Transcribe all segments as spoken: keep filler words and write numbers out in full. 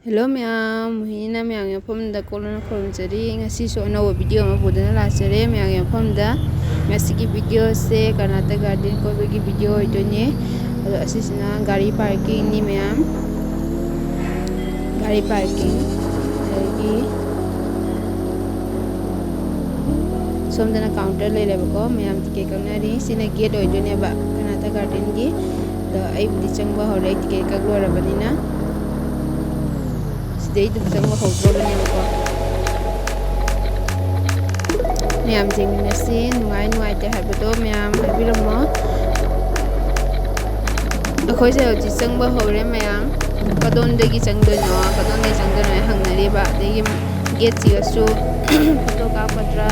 Hello ꯃꯌꯥꯝ, ꯃꯣꯍꯤꯅꯤꯅ ꯃꯌꯥꯝꯒꯤ ꯃꯐꯝꯗ ꯀꯣꯛꯂꯅ ꯈꯨꯔꯨꯝꯖꯔꯤ꯫ ꯉꯁꯤꯁꯨ ꯑꯅꯧꯕ ꯚꯤꯗꯤꯑꯣ ꯑꯃ ꯄꯨꯗꯨꯅ ꯂꯥꯛꯆꯔꯦ ꯃꯌꯥꯝꯒꯤ ꯃꯐꯝꯗ꯫ ꯉꯁꯤꯒꯤ ꯚꯤꯗꯤꯑꯣꯁꯦ ꯀꯔꯅꯥꯇꯀꯥ ꯒꯥꯔꯗꯦꯟ ꯀꯣꯏꯕꯒꯤ ꯚꯤꯗꯤꯑꯣ ꯑꯣꯏꯗꯣꯏꯅꯦ꯫ ꯑꯗꯣ ꯑꯁꯤꯁꯤꯅ ꯒꯥꯔꯤ ꯄꯥꯔꯀꯤꯡꯅꯤ ꯃꯌꯥꯝ, ꯒꯥꯔꯤ ꯄꯥꯔꯀꯤꯡ꯫ ꯑꯗꯒꯤ ꯁꯣꯝꯗꯅ ꯀꯥꯎꯟꯇꯔ ꯂꯩꯔꯦꯕꯀꯣ, ꯃꯌꯥꯝ ꯇꯤꯀꯦꯠ ꯀꯛꯅꯔꯤ꯫ ꯁꯤꯅ ꯒꯦꯠ ꯑꯣꯏꯗꯣꯏꯅꯦꯕ ꯀꯔꯅꯥꯇꯀꯥ ꯒꯥꯔꯗꯦꯟꯒꯤ꯫ ꯑꯗꯣ ꯑꯩꯕꯨꯗꯤ ꯆꯪꯕ ꯍꯧꯔꯦ, ꯑꯩ ꯇꯤꯀꯦꯠ ꯀꯛ ꯂꯣꯏꯔꯕꯅꯤꯅ꯫ ꯁꯤꯗꯩ ꯑꯗꯨꯝ ꯆꯪꯕ ꯍꯧꯗ꯭ꯔꯣꯕꯅꯦꯕꯀꯣ꯫ ꯃꯌꯥꯝ ꯌꯦꯡꯃꯤꯟꯅꯁꯤ, ꯅꯨꯡꯉꯥꯏ ꯅꯨꯡꯉꯥꯏꯇꯦ ꯍꯥꯏꯕꯗꯣ ꯃꯌꯥꯝ ꯍꯥꯏꯕꯤꯔꯝꯃꯣ꯫ ꯑꯩꯈꯣꯏꯁꯦ ꯍꯧꯖꯤꯛ ꯆꯪꯕ ꯍꯧꯔꯦ ꯃꯌꯥꯝ꯫ ꯀꯗꯣꯝꯗꯒꯤ ꯆꯪꯗꯣꯏꯅꯣ, ꯀꯗꯣꯝꯗꯒꯤ ꯆꯪꯗꯣꯏꯅꯣ ꯍꯥꯏꯅ ꯍꯪꯅꯔꯤꯕ꯫ ꯑꯗꯒꯤ ꯒꯦꯠꯁꯤꯒꯁꯨ ꯐꯣꯇꯣ ꯀꯥꯞꯀꯗ꯭ꯔꯥ,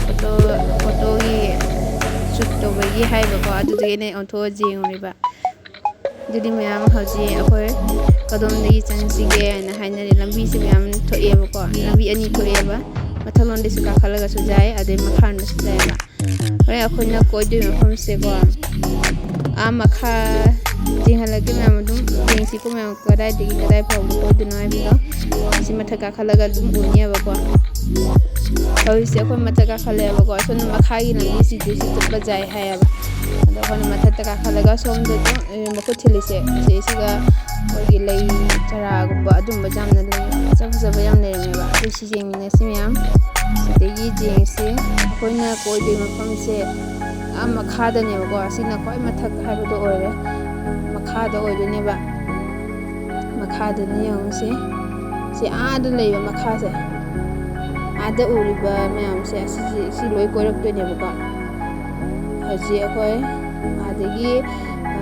ꯐꯣꯇꯣ, ꯐꯣꯇꯣꯒꯤ ꯁꯨꯠ ꯇꯧꯕꯒꯤ ꯍꯥꯏꯕꯀꯣ, ꯑꯗꯨꯗꯨꯒꯤ ꯑꯩꯅ ꯑꯣꯟꯊꯣꯛꯑ ꯌꯦꯡꯉꯨꯔꯤꯕ꯫ ꯑꯗꯨꯗꯤ ꯃꯌꯥꯝ, ꯍꯧꯖꯤꯛ ꯑꯩꯈꯣꯏ ꯀꯗꯣꯝꯗꯒꯤ ꯆꯪꯁꯤꯒꯦ ꯍꯥꯏꯅ ꯍꯥꯏꯅꯔꯦ꯫ ꯂꯝꯕꯤꯁꯦ ꯃꯌꯥꯝ ꯊꯣꯛꯑꯦꯕꯀꯣ, ꯂꯝꯕꯤ ꯑꯅꯤ ꯊꯣꯛꯑꯦꯕ, ꯃꯊꯛꯂꯣꯝꯗꯒꯤꯁꯨ ꯀꯥꯈꯠꯂꯒꯁꯨ ꯌꯥꯏ, ꯑꯗꯩ ꯃꯈꯥꯔꯣꯝꯗꯁꯨ ꯌꯥꯏꯑꯕ꯫ ꯍꯣꯔꯦꯟ ꯑꯩꯈꯣꯏꯅ ꯀꯣꯏꯗꯣꯏ ꯃꯐꯝꯁꯦꯀꯣ, ꯑꯥ ꯃꯈꯥ ꯌꯦꯡꯍꯜꯂꯛꯀꯦ ꯃꯌꯥꯝ, ꯑꯗꯨꯝ ꯌꯦꯡꯁꯤꯀꯣ ꯃꯌꯥꯝ, ꯀꯗꯥꯏꯗꯒꯤ ꯀꯗꯥꯏ ꯐꯥꯎꯕ ꯀꯣꯏꯗꯣꯏꯅꯣ ꯍꯥꯏꯕꯗꯣ꯫ ꯁꯤ ꯃꯊꯛ ꯀꯥꯈꯠꯂꯒ ꯑꯗꯨꯝ ꯎꯅꯤꯕꯀꯣ꯫ ꯍꯧꯖꯤꯛꯁꯦ ꯑꯩꯈꯣꯏ ꯃꯊꯛ ꯀꯥꯈꯠꯂꯛꯑꯦꯕꯀꯣ꯫ ꯁꯣꯝꯗ ꯃꯈꯥꯒꯤ ꯂꯝꯕꯤꯁꯤꯗꯤ ꯁꯤ ꯆꯠꯄ ꯌꯥꯏ ꯍꯥꯏꯌꯦꯕ꯫ ꯑꯗꯣ ꯑꯩꯈꯣꯏꯅ ꯃꯊꯛꯇ ꯀꯥꯈꯠꯂꯒ ꯁꯣꯝꯗ ꯑꯗꯨꯝ, ꯑꯦ, ꯃꯈꯨꯠ ꯊꯤꯜꯂꯤꯁꯦ, ꯁꯤꯁꯤꯒ ꯑꯩꯈꯣꯏꯒꯤ ꯂꯩ ꯆꯔꯥꯒꯨꯝꯕ ꯑꯗꯨꯝꯕ ꯌꯥꯝꯅ ꯂꯩ, ꯐꯖ ꯐꯖꯕ ꯌꯥꯝ ꯂꯩꯔꯝꯃꯦꯕ꯫ ꯑꯗꯨ ꯁꯤ ꯌꯦꯡꯃꯤꯟꯅꯁꯤ ꯃꯌꯥꯝ꯫ ꯁꯤꯗꯒꯤ ꯌꯦꯡꯁꯤ꯫ ꯑꯩꯈꯣꯏꯅ ꯀꯣꯏꯗꯣꯏ ꯃꯐꯝꯁꯦ ꯑꯥ ꯃꯈꯥꯗꯅꯦꯕꯀꯣ꯫ ꯑꯁꯤꯅ ꯈ꯭ꯋꯥꯏ ꯃꯊꯛ ꯍꯥꯏꯕꯗꯣ ꯑꯣꯏꯔꯦ꯫ ꯃꯈꯥꯗ ꯑꯣꯏꯗꯣꯏꯅꯦꯕ꯫ ꯃꯈꯥꯗꯅ ꯌꯦꯡꯉꯨꯁꯦ꯫ ꯁꯤ ꯑꯥꯗ ꯂꯩꯕ ꯃꯈꯥꯁꯦ, ꯑꯥꯗ ꯎꯔꯤꯕ ꯃꯌꯥꯝꯁꯦ, ꯑꯁꯤꯁꯦ, ꯁꯤ ꯂꯣꯏ ꯀꯣꯏꯔꯛꯇꯣꯏꯅꯦꯕꯀꯣ꯫ ꯍꯧꯖꯤꯛ ꯑꯩꯈꯣꯏ ꯑꯥꯗꯒꯤ, ꯑ,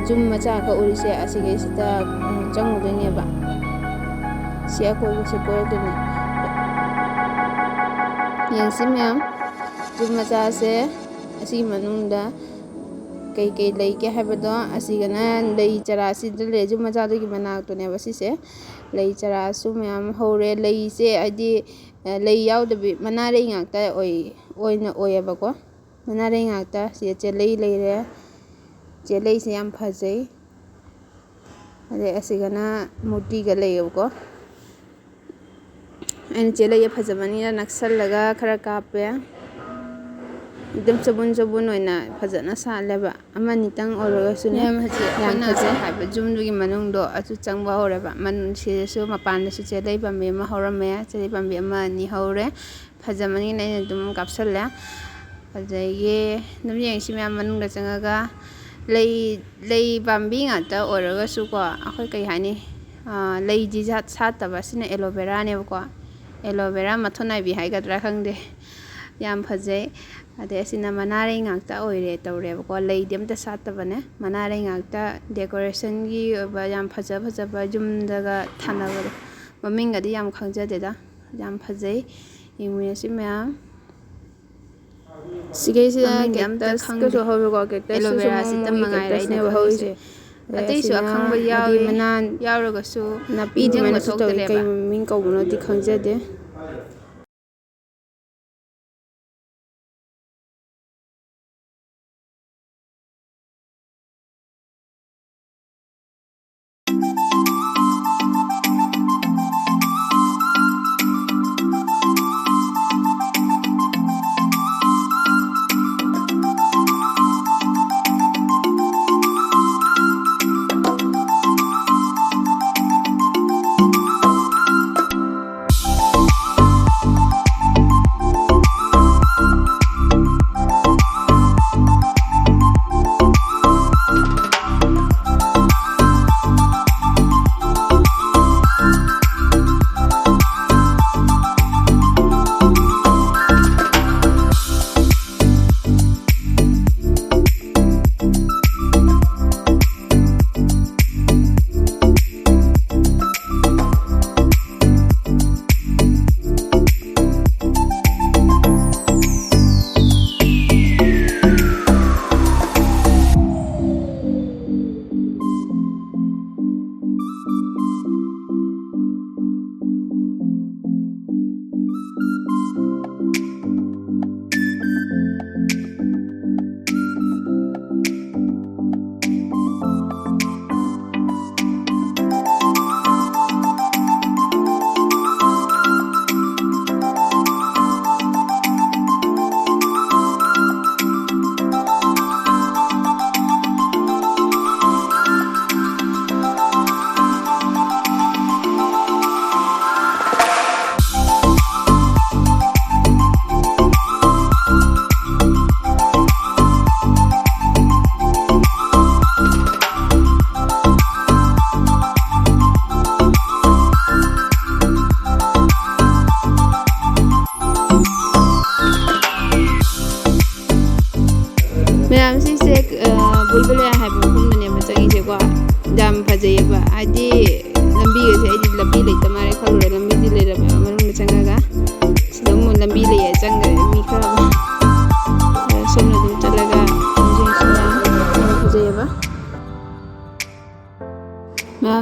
ꯌꯨꯝ ꯃꯆꯥ ꯑꯃꯈꯛ ꯎꯔꯤꯁꯦ, ꯑꯁꯤꯒꯩꯁꯤꯗ, ꯎꯝ, ꯆꯪꯉꯨꯗꯣꯏꯅꯦꯕ꯫ ꯁꯤ ꯑꯀꯣꯏꯕꯁꯦ ꯀꯣꯏꯔꯛꯇꯣꯏꯅꯦ꯫ ꯌꯦꯡꯁꯤ ꯃꯌꯥꯝ, ꯌꯨꯝ ꯃꯆꯥꯁꯦ, ꯑꯁꯤꯒꯤ ꯃꯅꯨꯡꯗ ꯀꯩꯀꯩ ꯂꯩꯒꯦ ꯍꯥꯏꯕꯗꯣ꯫ ꯑꯁꯤꯒꯅ ꯂꯩ ꯆꯔꯥ, ꯑꯁꯤꯗ ꯂꯩ, ꯌꯨꯝ ꯃꯆꯥꯗꯨꯒꯤ ꯃꯅꯥꯛꯇꯨꯅꯦꯕ ꯁꯤꯁꯦ꯫ ꯂꯩ ꯆꯔꯥꯁꯨ ꯃꯌꯥꯝ ꯍꯧꯔꯦ꯫ ꯂꯩꯁꯦ ꯍꯥꯏꯗꯤ, ꯑ, ꯂꯩ ꯌꯥꯎꯗꯕꯤ ꯃꯅꯥꯔꯩ ꯉꯥꯛꯇ ꯑꯣꯏ-, ꯑꯣꯏꯅ ꯑꯣꯏꯌꯦꯕꯀꯣ꯫ ꯃꯅꯥꯔꯩ ꯉꯥꯛꯇ꯫ ꯁꯤꯗ ꯆꯦꯂꯩ ꯂꯩꯔꯦ꯫ ꯆꯦꯂꯩꯁꯦ ꯌꯥꯝ ꯐꯖꯩ꯫ ꯑꯗꯩ ꯑꯁꯤꯒꯅ ꯃꯨꯔꯇꯤꯒ ꯂꯩꯌꯦꯕꯀꯣ꯫ ꯑꯩꯅ ꯆꯦ ꯂꯩꯁꯦ ꯐꯖꯕꯅꯤꯅ ꯅꯛꯁꯜꯂꯒ ꯈꯔ ꯀꯥꯞꯄꯦ꯫ ꯑꯗꯨꯝ ꯆꯕꯨꯟ ꯆꯕꯨꯟ ꯑꯣꯏꯅ ꯐꯖꯅ ꯁꯥꯠꯂꯦꯕ, ꯑꯃꯅꯤꯇꯪ ꯑꯣꯏꯔꯒꯁꯨꯅꯦ꯫ ꯃꯦꯝ, ꯍꯧꯖꯤꯛ ꯌꯥꯝ ꯑꯩꯈꯣꯏꯅ ꯐꯖꯩ꯫ ꯉꯁꯥꯏ ꯍꯥꯏꯕ ꯖꯨꯝꯗꯨꯒꯤ ꯃꯅꯨꯡꯗꯣ ꯑꯗꯨ ꯆꯪꯕ ꯍꯧꯔꯦꯕ꯫ ꯃꯅꯨꯡ ꯁꯤꯗꯁꯨ, ꯃꯄꯥꯟꯗꯁꯨ ꯆꯦ ꯂꯩ ꯄꯥꯝꯕꯤ ꯑꯃ ꯍꯧꯔꯝꯃꯦ, ꯆꯦ ꯂꯩ ꯄꯥꯝꯕꯤ ꯑꯃ ꯑꯅꯤ ꯍꯧꯔꯦ꯫ ꯐꯖꯕꯅꯤꯅ ꯑꯩꯅ ꯑꯗꯨꯝ ꯀꯥꯞꯁꯜꯂꯦ꯫ ꯑꯗꯒꯤ ꯑꯗꯨꯝ ꯌꯦꯡꯁꯤ ꯃꯌꯥꯝ, ꯃꯅꯨꯡꯗ ꯆꯪꯉꯒ꯫ ꯂꯩ, ꯂꯩ ꯄꯥꯝꯕꯤ ꯉꯥꯛꯇ ꯑꯣꯏꯔꯒꯁꯨꯀꯣ, ꯑꯩꯈꯣꯏ ꯀꯩ ꯍꯥꯏꯅꯤ, ꯂꯩꯗꯤ ꯁꯥꯠ-, ꯁꯥꯠꯇꯕ꯫ ꯑꯁꯤꯅ ꯑꯦꯂꯣ ꯚꯦꯔꯥꯅꯦꯕꯀꯣ꯫ ꯑꯦꯂꯣ ꯚꯦꯔꯥ ꯃꯊꯣꯟ ꯅꯥꯏꯕꯤ ꯍꯥꯏꯒꯗ꯭ꯔꯥ ꯈꯪꯗꯦ, ꯌꯥꯝ ꯐꯖꯩ꯫ ꯑꯗꯩ ꯑꯁꯤꯅ ꯃꯅꯥꯔꯩ ꯉꯥꯛꯇ ꯑꯣꯏꯔꯦ ꯇꯧꯔꯦꯕꯀꯣ꯫ ꯂꯩꯗꯤ ꯑꯝꯇ ꯁꯥꯠꯇꯕꯅꯦ, ꯃꯅꯥꯔꯩ ꯉꯥꯛꯇ꯫ ꯗꯦꯀꯣꯔꯦꯁꯟꯒꯤ ꯑꯣꯏꯕ ꯌꯥꯝ ꯐꯖ ꯐꯖꯕ ꯌꯨꯝꯗꯒ ꯊꯥꯅꯕꯗꯣ꯫ ꯃꯃꯤꯡꯒꯗꯤ ꯌꯥꯝ ꯈꯪꯖꯗꯦꯗ꯫ ꯌꯥꯝ ꯐꯖꯩ꯫ ꯌꯦꯡꯃꯤꯟꯅꯁꯤ ꯃꯌꯥꯝ꯫ ꯁꯤꯈꯩꯁꯤꯗ ꯃꯃꯤꯡꯗꯤ ꯑꯝꯇ cactus ꯈꯪꯗꯦ꯫ ꯀꯁꯨ ꯍꯧꯋꯦꯀꯣ꯫ Cactus ꯁꯤꯁꯨ ꯑꯦꯂꯣ ꯚꯦꯔꯥꯁꯤꯇ ꯃꯑꯣꯡ ꯑꯃꯒꯤ ꯃꯉꯥꯏꯔꯦ ꯑꯩꯅ cactus ꯅꯦꯕ ꯈꯪꯉꯤꯁꯦ꯫ ꯍꯧꯔꯤꯁꯦ꯫ ꯑꯗꯩ ꯑꯇꯩꯁꯨ ꯑꯁꯤꯅ ꯑꯈꯪꯕ ꯍꯥꯏꯗꯤ ꯌꯥꯎꯏ꯫ ꯃꯅꯥ ꯌꯥꯎꯔꯒꯁꯨ ꯅꯥꯄꯤ ꯅꯤꯡꯁꯤꯡꯕ ꯑꯗꯨꯃꯥꯏꯅꯁꯨ ꯇꯧꯋꯤ꯫ ꯊꯣꯛꯇ꯭ꯔꯦꯕ꯫ ꯀꯩ ꯃꯃꯤꯡ ꯀꯧꯕꯅꯣꯗꯤ ꯈꯪꯖꯗꯦ꯫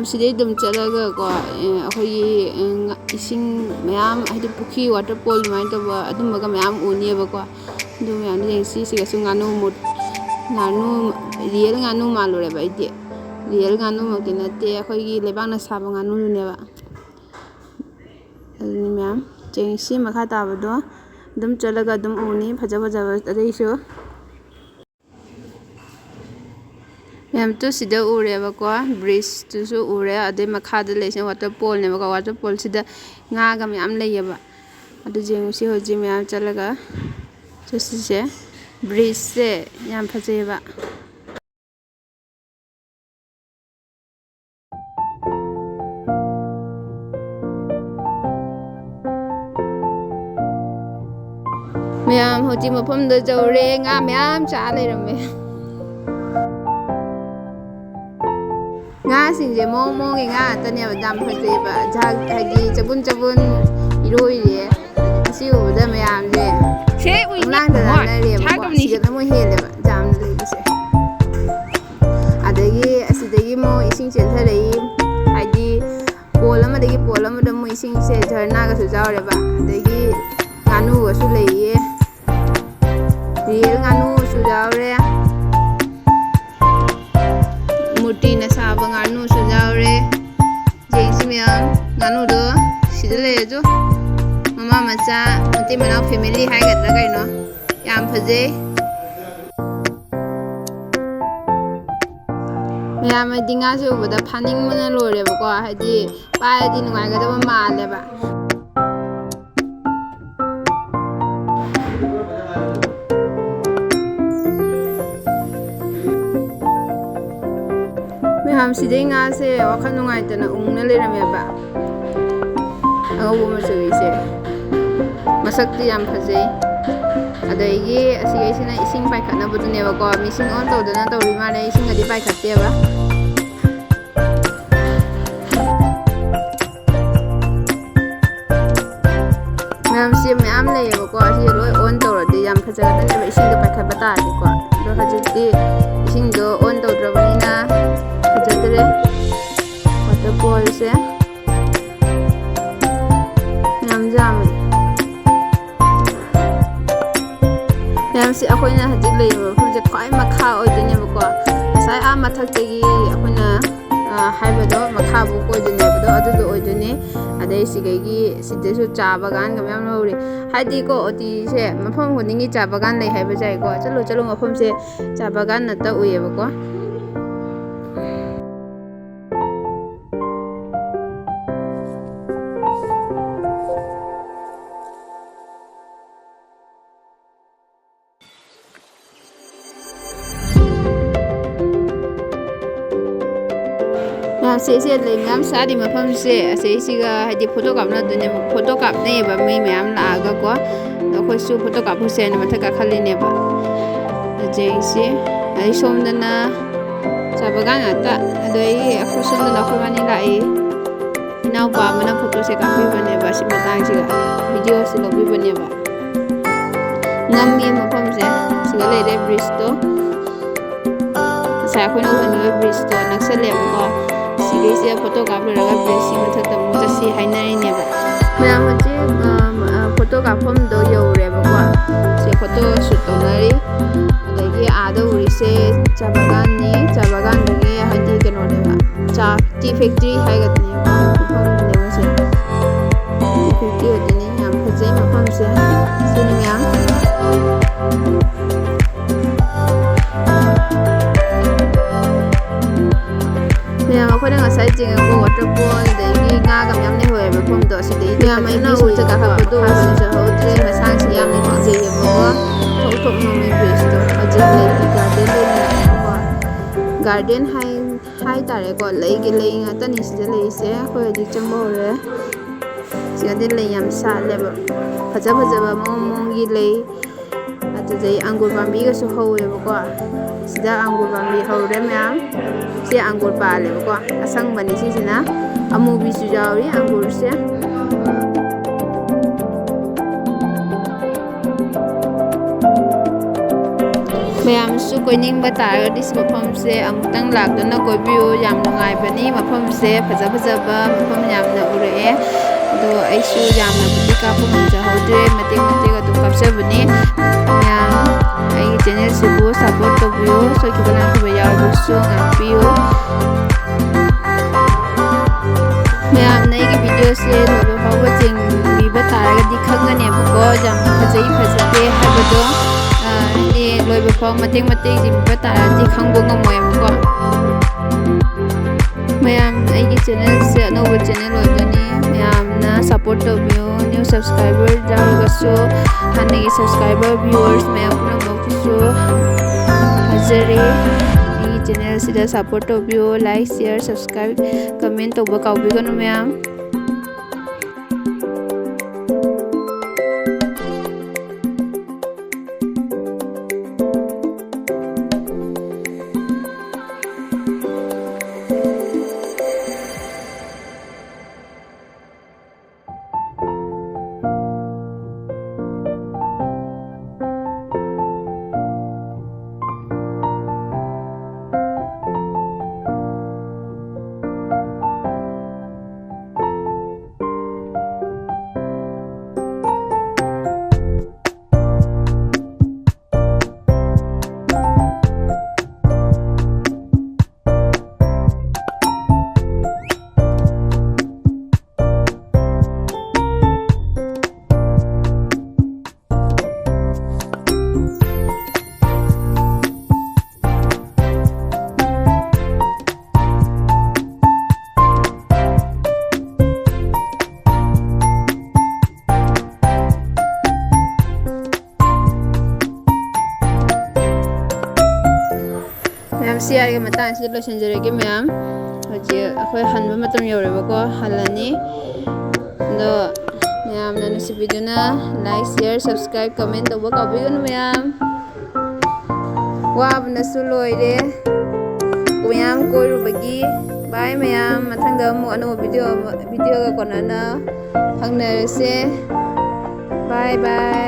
ꯁꯤꯗꯩ ꯑꯗꯨꯝ ꯆꯠꯂꯒꯀꯣ, ꯑꯦ, ꯑꯩꯈꯣꯏꯒꯤ, ꯑꯦ, ꯉ-, ꯏꯁꯤꯡ ꯃꯌꯥꯝ, ꯍꯥꯏꯗꯤ ꯄꯨꯈ꯭ꯔꯤ, waterfall ꯑꯗꯨꯃꯥꯏꯅ ꯇꯧꯕ ꯑꯗꯨꯝꯕꯒ ꯃꯌꯥꯝ ꯎꯅꯦꯕꯀꯣ꯫ ꯑꯗꯨ ꯃꯌꯥꯝꯗꯣ ꯌꯦꯡꯁꯤ꯫ ꯁꯤꯒꯁꯨ ꯉꯥꯅꯨ ꯃꯨꯠ-, ꯉꯥꯅꯨ, real ꯉꯥꯅꯨ ꯃꯥꯜꯂꯨꯔꯦꯕ ꯑꯩꯗꯤ꯫ Real ꯉꯥꯅꯨꯃꯛꯇꯤ ꯅꯠꯇꯦ, ꯑꯩꯈꯣꯏꯒꯤ ꯂꯩꯕꯥꯛꯅ ꯁꯥꯕ ꯉꯥꯅꯨꯗꯨꯅꯦꯕ꯫ ꯑꯗꯨꯅꯤ ꯃꯌꯥꯝ ꯌꯦꯡꯁꯤ꯫ ꯃꯈꯥ ꯇꯥꯕꯗꯣ ꯑꯗꯨꯝ ꯆꯠꯂꯒ ꯑꯗꯨꯝ ꯎꯅꯤ, ꯐꯖ ꯐꯖꯕ ꯑꯇꯩꯁꯨ꯫ ꯃꯌꯥꯝ ꯇꯨ ꯁꯤꯗ ꯎꯔꯦꯕꯀꯣ, bridgeꯇꯨꯁꯨ ꯎꯔꯦ, ꯑꯗꯩ ꯃꯈꯥꯗ ꯂꯩꯁꯤꯅ waterfallꯅꯦꯕꯀꯣ꯫ Waterfallꯁꯤꯗ ꯉꯥꯒ ꯃꯌꯥꯝ ꯂꯩꯌꯦꯕ꯫ ꯑꯗꯨ ꯌꯦꯡꯉꯨꯁꯤ ꯍꯧꯖꯤꯛ ꯃꯌꯥꯝ ꯆꯠꯂꯒ꯫ ꯆꯠꯁꯤꯁꯦ꯫ Bridgeꯁꯦ ꯌꯥꯝ ꯐꯖꯩꯌꯦꯕ꯫ ꯃꯌꯥꯝ ꯍꯧꯖꯤꯛ ꯃꯐꯝꯗ ꯌꯧꯔꯦ꯫ ꯉꯥ ꯃꯌꯥꯝ ꯆꯥ ꯂꯩꯔꯝꯃꯦ꯫ ꯉꯥꯁꯤꯡꯁꯦ ꯃꯑꯣꯡ ꯃꯑꯣꯡꯒꯤ ꯉꯥ ꯉꯥꯛꯇꯅꯦꯕ, ꯌꯥꯝ ꯐꯖꯩꯕ꯫ ꯖꯍꯥ-, ꯍꯥꯏꯗꯤ ꯆꯕꯨꯟ ꯆꯕꯨꯟ ꯏꯔꯣꯏꯔꯤꯌꯦ꯫ ꯑꯁꯤ ꯎꯕꯗ ꯃꯌꯥꯝꯁꯦ ꯄꯪꯂꯥꯡꯗ ꯂꯥꯡꯅꯔꯦꯕꯀꯣ꯫ ꯁꯤꯗꯅ ꯑꯃꯨꯛ ꯍꯦꯜꯂꯦꯕ ꯌꯥꯝꯅ ꯂꯩꯕꯁꯦ꯫ ꯑꯗꯒꯤ ꯑꯁꯤꯗꯒꯤ ꯑꯃꯨꯛ ꯏꯁꯤꯡ ꯆꯦꯟꯊꯔꯛꯏ, ꯍꯥꯏꯗꯤ ꯄꯣꯜ ꯑꯃꯗꯒꯤ ꯄꯣꯜ ꯑꯃꯗ ꯑꯃꯨꯛ ꯏꯁꯤꯡꯁꯦ ꯖꯔꯅꯥꯒꯁꯨ ꯌꯥꯎꯔꯦꯕ꯫ ꯑꯗꯒꯤ ꯉꯥꯅꯨꯒꯁꯨ ꯂꯩꯌꯦ, real ꯉꯥꯅꯨꯁꯨ ꯌꯥꯎꯔꯦ, ꯃꯨꯔꯇꯤꯅ ꯁꯥꯕ ꯉꯥꯅꯨꯁꯨ ꯌꯥꯎꯔꯦ꯫ ꯌꯦꯡꯁꯤ ꯃꯌꯥꯝ, ꯉꯥꯅꯨꯗꯣ ꯁꯤꯗ ꯂꯩꯔꯁꯨ ꯃꯃꯥ ꯃꯆꯥ, ꯃꯇꯩ ꯃꯅꯥꯎ family ꯍꯥꯏꯒꯗ꯭ꯔꯥ ꯀꯩꯅꯣ, ꯌꯥꯝ ꯐꯖꯩ꯫ ꯃꯌꯥꯝ ꯍꯥꯏꯗꯤ ꯉꯥꯁꯦ ꯎꯕꯗ ꯐꯥꯅꯤꯡꯕꯅ ꯂꯣꯏꯔꯦꯕꯀꯣ, ꯍꯥꯏꯗꯤ ꯄꯥꯏꯔꯗꯤ ꯅꯨꯡꯉꯥꯏꯒꯗꯕ ꯃꯥꯜꯂꯦꯕ꯫ ꯃꯌꯥꯝ ꯁꯤꯗꯩ ꯉꯥꯁꯦ ꯋꯥꯈꯜ ꯅꯨꯡꯉꯥꯏꯇꯅ ꯎꯪꯅ ꯂꯩꯔꯝꯃꯦꯕ꯫ ꯑꯉꯧꯕ ꯃꯆꯨꯒꯤꯁꯦ꯫ ꯃꯁꯛꯇꯤ ꯌꯥꯝ ꯐꯖꯩ꯫ ꯑꯗꯒꯤ ꯑꯁꯤꯒꯩꯁꯤꯅ ꯏꯁꯤꯡ ꯄꯥꯏꯈꯠꯅꯕꯗꯨꯅꯦꯕꯀꯣ꯫ Machine on ꯇꯧꯗꯅ ꯇꯧꯔꯤ ꯃꯥꯜꯂꯦ, ꯏꯁꯤꯡꯒꯗꯤ ꯄꯥꯏꯈꯠꯇꯦꯕ꯫ ꯃꯌꯥꯝꯁꯦ ꯃꯌꯥꯝ ꯂꯩꯌꯦꯕꯀꯣ, ꯑꯁꯤ ꯂꯣꯏ on ꯇꯧꯔꯗꯤ ꯌꯥꯝ ꯐꯖꯒꯗꯕꯅꯦꯕ, ꯏꯁꯤꯡꯗꯣ ꯄꯥꯏꯈꯠꯄ ꯇꯥꯔꯗꯤꯀꯣ꯫ ꯑꯗꯣ ꯍꯧꯖꯤꯛꯇꯤ ꯏꯁꯤꯡꯗꯣ on ꯇꯧꯗ꯭ꯔꯕꯅꯤꯅ ꯐꯖꯗ꯭ꯔꯦ꯫ ꯁꯦ ꯌꯥꯝ ꯌꯥꯝꯃꯦ꯫ ꯃꯌꯥꯝꯁꯦ, ꯑꯩꯈꯣꯏꯅ ꯍꯧꯖꯤꯛ ꯂꯩꯔꯤꯕ ꯃꯐꯝꯁꯦ ꯈ꯭ꯋꯥꯏ ꯃꯈꯥ ꯑꯣꯏꯗꯣꯏꯅꯦꯕꯀꯣ꯫ ꯉꯁꯥꯏ ꯑꯥ ꯃꯊꯛꯇꯒꯤ ꯑꯩꯈꯣꯏꯅ, ꯑ, ꯍꯥꯏꯕꯗꯣ ꯃꯈꯥꯕꯨꯛ ꯑꯣꯏꯗꯣꯏꯅꯦꯕꯗꯣ, ꯑꯗꯨꯗꯣ ꯑꯣꯏꯗꯣꯏꯅꯦ꯫ ꯑꯗꯩ ꯁꯤꯗꯒꯤ, ꯁꯤꯗꯁꯨ ꯆꯥ ꯕꯒꯥꯟꯒ ꯃꯌꯥꯝ ꯂꯧꯔꯤ꯫ ꯍꯥꯏꯗꯤꯀꯣ, ꯎꯇꯤꯁꯦ ꯃꯐꯝ ꯈꯨꯗꯤꯡꯒꯤ ꯆꯥ ꯕꯒꯥꯟ ꯂꯩ ꯍꯥꯏꯕꯁꯦ ꯍꯥꯏꯀꯣ꯫ ꯆꯠꯂꯨ ꯆꯠꯂꯨ ꯃꯐꯝꯁꯦ ꯆꯥ ꯕꯒꯥꯟ ꯉꯥꯛꯇ ꯎꯏꯌꯦꯕꯀꯣ꯫ ꯃꯌꯥꯝꯁꯦ, ꯁꯤꯗ ꯂꯩ ꯃꯌꯥꯝ ꯁꯥꯠꯂꯤ ꯃꯐꯝꯁꯦ, ꯑꯁꯤꯁꯤꯒ ꯍꯥꯏꯗꯤ ꯐꯣꯇꯣ ꯀꯥꯞꯅꯗꯣꯏꯅꯦꯕ, ꯐꯣꯇꯣ ꯀꯥꯞꯅꯩꯌꯦꯕ ꯃꯤ ꯃꯌꯥꯝ ꯂꯥꯛꯑꯒꯀꯣ꯫ ꯑꯗꯣ ꯑꯩꯈꯣꯏꯁꯨ ꯐꯣꯇꯣ ꯀꯥꯞꯄꯨꯁꯦꯅ ꯃꯊꯛ ꯀꯥꯈꯠꯂꯤꯅꯦꯕ꯫ ꯑꯗꯩꯁꯤ, ꯑꯩ ꯁꯣꯝꯗꯅ ꯆꯥ ꯕꯒꯥꯟ ꯉꯥꯛꯇ꯫ ꯑꯗꯩ ꯑꯩꯈꯣꯏ ꯁꯣꯝꯗꯅ ꯑꯩꯈꯣꯏ ꯕꯥꯅꯤ ꯂꯥꯛꯏ꯫ ꯏꯅꯥꯎꯄꯥ ꯑꯃꯅ ꯐꯣꯇꯣꯁꯦ ꯀꯥꯞꯄꯤꯕꯅꯦꯕ, ꯑꯁꯤ ꯃꯇꯥꯡꯁꯤꯗ ꯚꯤꯗꯤꯑꯣꯁꯦ ꯂꯧꯕꯤꯕꯅꯦꯕ꯫ ꯅꯝꯃꯤ ꯃꯐꯝꯁꯦ꯫ ꯁꯤꯗ ꯂꯩꯔꯦ ꯕ꯭ꯔꯤꯖꯇꯣ꯫ ꯉꯁꯥꯏ ꯑꯩꯈꯣꯏꯅ ꯎꯍꯟꯈꯤꯕ ꯕ꯭ꯔꯤꯖꯇꯣ ꯅꯛꯁꯜꯂꯦꯕꯀꯣ꯫ ꯁꯤꯒꯤꯁꯤꯗ ꯐꯣꯇꯣ ꯀꯥꯞ ꯂꯣꯏꯔꯒ ꯕ꯭ꯔꯤꯖꯁꯤ ꯃꯊꯛꯇ ꯑꯃꯨꯛ ꯆꯠꯁꯤ ꯍꯥꯏꯅꯔꯤꯅꯦꯕ꯫ ꯃꯌꯥꯝ ꯍꯧꯖꯤꯛ, ꯑ, ꯑ, ꯐꯣꯇꯣ ꯀꯥꯞꯐꯝꯗꯣ ꯌꯧꯔꯦꯕꯀꯣ꯫ ꯁꯤ ꯐꯣꯇꯣ ꯁꯨꯠ ꯇꯧꯅꯔꯤ꯫ ꯑꯗꯒꯤ ꯑꯥꯗ ꯎꯔꯤꯁꯦ ꯆꯥ ꯕꯒꯥꯟꯅꯤ꯫ ꯆꯥ ꯕꯒꯥꯟꯗꯒꯤ ꯍꯥꯏꯗꯤ ꯀꯩꯅꯣꯅꯦꯕ, ꯆꯥ ꯇꯤ ꯐꯦꯛꯇ꯭ꯔꯤ ꯍꯥꯏꯒꯗ꯭ꯔꯥ꯫ ꯃꯐꯝꯗꯨꯅꯦ ꯃꯣꯏꯁꯦ꯫ ꯇꯤ ꯐꯦꯛꯇ꯭ꯔꯤ ꯑꯣꯏꯗꯣꯏꯅꯦ꯫ ꯌꯥꯝ ꯐꯖꯩ ꯃꯐꯝꯁꯦ꯫ ꯁꯤꯅꯤ ꯃꯌꯥꯝ꯫ ꯃꯌꯥꯝ, ꯑꯩꯈꯣꯏꯅ ꯉꯁꯥꯏ ꯌꯦꯡꯉꯛꯄ ꯋꯥꯇꯔꯐꯣꯜ, ꯑꯗꯒꯤ ꯉꯥꯒ ꯃꯌꯥꯝ ꯂꯩꯍꯧꯋꯦꯕ ꯃꯐꯝꯗꯣ꯫ ꯑꯁꯤꯗꯒꯤ ꯃꯌꯥꯝ ꯑꯩꯅ ꯁꯣꯝꯗ ꯀꯥꯈꯠꯄꯗꯣ ꯐꯖꯍꯧꯗ꯭ꯔꯦ꯫ ꯃꯁꯥꯡꯁꯤ ꯌꯥꯝꯅ ꯀꯤꯖꯩꯌꯦꯕꯀꯣ꯫ ꯊꯣꯛ ꯊꯣꯛ ꯅꯣꯝꯃꯦ ꯕ꯭ꯔꯤꯖꯇꯣ꯫ ꯍꯧꯖꯤꯛ ꯂꯩ ꯒꯥꯔꯗꯦꯟ ꯂꯩꯅꯦꯕꯀꯣ꯫ ꯒꯥꯔꯗꯦꯟ ꯍꯥꯏ-, ꯍꯥꯏꯇꯥꯔꯦꯀꯣ꯫ ꯂꯩꯒꯤ ꯂꯩ ꯉꯥꯛꯇꯅꯤ ꯁꯤꯗ ꯂꯩꯔꯤꯁꯦ꯫ ꯑꯩꯈꯣꯏ ꯍꯧꯖꯤꯛ ꯆꯪꯕ ꯍꯧꯔꯦ꯫ ꯁꯤꯗꯗꯤ ꯂꯩ ꯌꯥꯝ ꯁꯥꯠꯂꯦꯕ꯫ ꯐꯖ ꯐꯖꯕ ꯃꯑꯣꯡ ꯃꯑꯣꯡꯒꯤ ꯂꯩ꯫ ꯑꯗꯨꯗꯩ ꯑꯪꯒꯨꯔ ꯄꯥꯝꯕꯤꯒꯁꯨ ꯍꯧꯋꯦꯕꯀꯣ꯫ ꯁꯤꯗ ꯑꯪꯒꯨꯔ ꯄꯥꯝꯕꯤ ꯍꯧꯔꯦ ꯃꯌꯥꯝ꯫ ꯁꯤ ꯑꯪꯒꯨꯔ ꯄꯥꯜꯂꯦꯕꯀꯣ꯫ ꯑꯁꯪꯕꯅꯤ ꯁꯤꯁꯤꯅ꯫ ꯑꯃꯨꯕꯤꯁꯨ ꯌꯥꯎꯔꯤ ꯑꯪꯒꯨꯔꯁꯦ꯫ ꯃꯌꯥꯝꯁꯨ ꯀꯣꯏꯅꯤꯡꯕ ꯇꯥꯔꯒꯗꯤ ꯁꯤ ꯃꯐꯝꯁꯦ ꯑꯃꯨꯛꯇꯪ ꯂꯥꯛꯇꯨꯅ ꯀꯣꯏꯕꯤꯌꯨ꯫ ꯌꯥꯝ ꯅꯨꯡꯉꯥꯏꯕꯅꯤ, ꯃꯐꯝꯁꯦ ꯐꯖ ꯐꯖꯕ ꯃꯐꯝ ꯌꯥꯝꯅ ꯎꯔꯛꯑꯦ꯫ ꯑꯗꯣ ꯑꯩꯁꯨ ꯌꯥꯝꯅꯕꯨꯗꯤ ꯀꯥꯞꯄ ꯉꯝꯖꯍꯧꯗ꯭ꯔꯦ, ꯃꯇꯦꯛ ꯃꯇꯦꯛ ꯑꯗꯨꯝ ꯀꯥꯞꯆꯕꯅꯤ꯫ ꯃꯌꯥꯝ ꯑꯩꯒꯤ ꯆꯦꯅꯦꯜꯁꯤꯕꯨ ꯁꯞꯄꯣꯔꯠ ꯇꯧꯕꯤꯌꯨ, ꯁꯣꯏꯈꯤꯕ ꯂꯥꯟꯈꯤꯕ ꯌꯥꯎꯔꯕꯁꯨ ꯉꯥꯛꯄꯤꯌꯨ꯫ ꯃꯌꯥꯝꯅ ꯑꯩꯒꯤ ꯚꯤꯗꯤꯑꯣꯁꯦ ꯂꯣꯏꯕ ꯐꯥꯎꯕ ꯌꯦꯡꯕꯤꯕ ꯇꯥꯔꯒꯗꯤ ꯈꯪꯒꯅꯦꯕꯀꯣ, ꯌꯥꯝ ꯐꯖꯩ ꯐꯖꯗꯦ ꯍꯥꯏꯕꯗꯣ꯫ ꯑ, ꯍꯥꯏꯗꯤ ꯂꯣꯏꯕ ꯐꯥꯎ ꯃꯇꯦꯛ ꯃꯇꯦꯛ ꯌꯦꯡꯕꯤꯕ ꯇꯥꯔꯗꯤ ꯈꯪꯕ ꯉꯝꯃꯣꯏꯕꯀꯣ꯫ ꯃꯌꯥꯝ ꯑꯩꯒꯤ ꯆꯦꯅꯦꯜꯁꯦ ꯑꯅꯧꯕ ꯆꯦꯅꯦꯜ ꯑꯣꯏꯗꯣꯏꯅꯤ, ꯃꯌꯥꯝꯅ ꯁꯞꯄꯣꯔꯠ ꯇꯧꯕꯤꯌꯨ꯫ ꯅ꯭ꯌꯨ ꯁꯕꯁꯀ꯭ꯔꯥꯏꯕꯔ ꯌꯥꯎꯔꯒꯁꯨ ꯍꯥꯟꯅꯒꯤ ꯁꯕꯁꯀ꯭ꯔꯥꯏꯕꯔ ꯚ꯭ꯌꯨꯋꯔꯁ ꯃꯌꯥꯝ ꯄꯨꯝꯅꯃꯛꯄꯨꯁꯨ ꯍꯥꯏꯖꯔꯤ꯫ ꯑꯩꯒꯤ ꯆꯦꯅꯦꯜꯁꯤꯗ ꯁꯞꯄꯣꯔꯠ ꯇꯧꯕꯤꯌꯨ, ꯂꯥꯏꯛ, ꯁꯤꯌꯔ, ꯁꯕꯁꯀ꯭ꯔꯥꯏꯕ, ꯀꯃꯦꯟ ꯇꯧꯕ ꯀꯥꯎꯕꯤꯒꯅꯨ ꯃꯌꯥꯝ꯫ ꯃꯌꯥꯝ, ꯁꯤ ꯌꯥꯔꯤꯒꯩ ꯃꯇꯥꯡꯁꯤꯗ ꯂꯣꯏꯁꯤꯟꯖꯔꯒꯦ ꯃꯌꯥꯝ꯫ ꯍꯧꯖꯤꯛ ꯑꯩꯈꯣꯏ ꯍꯟꯕ ꯃꯇꯝ ꯌꯧꯔꯦꯕꯀꯣ, ꯍꯜꯂꯅꯤ꯫ ꯑꯗꯣ ꯃꯌꯥꯝꯅ ꯅꯨꯡꯁꯤꯕꯤꯗꯨꯅ ꯂꯥꯏꯛ, ꯁꯤꯌꯔ, ꯁꯕꯁꯀ꯭ꯔꯥꯏꯕ, ꯀꯃꯦꯟ ꯇꯧꯕ ꯀꯥꯎꯕꯤꯒꯅꯨ ꯃꯌꯥꯝ꯫ ꯋꯥꯕꯅꯁꯨ ꯂꯣꯏꯔꯦ ꯃꯌꯥꯝ ꯀꯣꯏꯔꯨꯕꯒꯤ꯫ ꯕꯥꯏ ꯃꯌꯥꯝ, ꯃꯊꯪꯗ ꯑꯃꯨꯛ ꯑꯅꯧꯕ ꯚꯤꯗꯤꯑꯣ ꯑꯃ, ꯚꯤꯗꯤꯑꯣꯒ ꯀꯣꯟꯅꯅ ꯐꯪꯅꯔꯁꯦ꯫ ꯕꯥꯏ ꯕꯥꯏ꯫